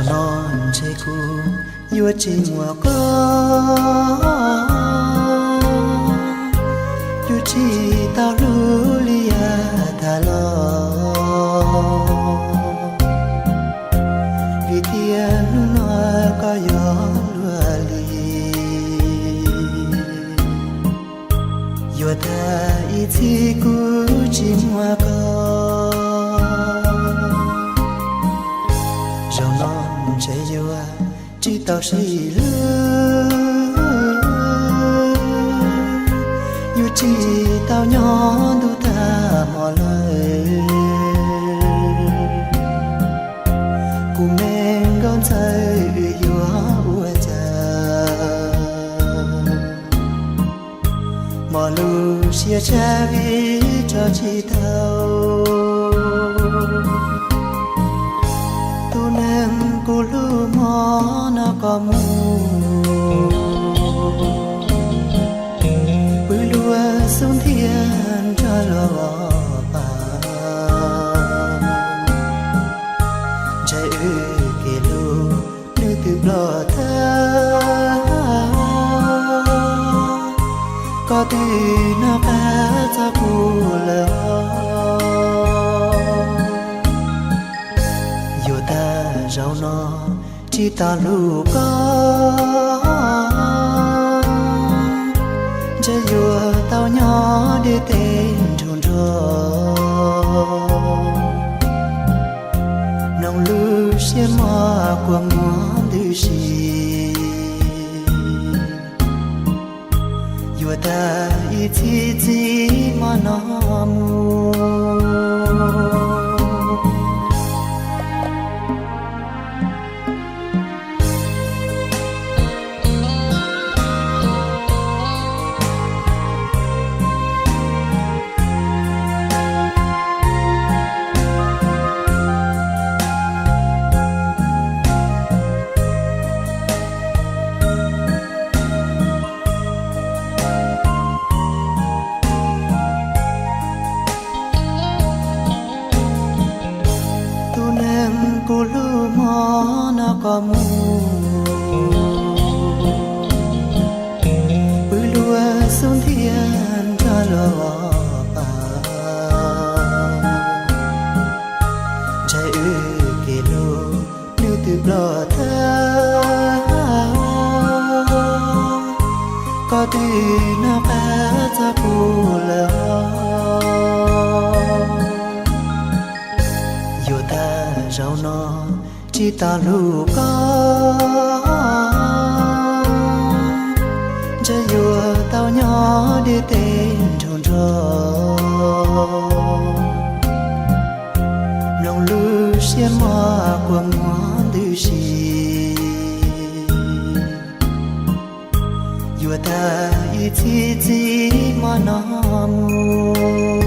No ntshe kuv yuav tsis muaj koj, yuav tsis tau hlub li yav tas los, vim tias hnub no koj yuav luag li. Yuav tag ib txhis kuv tsis muaj koj, zaum no ntshe yuav tsis tau sib hlub, yuav tsis tau nyob ntuj tag hmo lawm. Kuv me nkauj ntxawm, wb yuav ua cas? Hmo lub siab tshaj vim tso tsis tau, tus neeg kuv hlub hmo no koj mus, pw luag xub ntiag nrog luag pas, ntshe wb kev hlub nws twb ploj tag, koj twb noj qab txog kuv lawm. Yuav tag zaum no tsis tau hlub koj, ntshe yuav tau nyob deb tes nrug nrog, mloog lub siab mos kua muag ntws si. Yuav tag ib txhis txij hmo no mus. Tus neeg kuv hlub hmo no koj mus, pw luag xub ntiag nrog luag pas, ntshe wb kev hlub nws twb ploj tag, koj twb noj qab txog kuv lawm. Yuav tag zaum no tsis tau hlub koj, ntshe yuav tau nyob deb tes nrug nrog, mloog lub siab mos kua muag ntws si. Yuav tag ib txhis txij hmo no mus.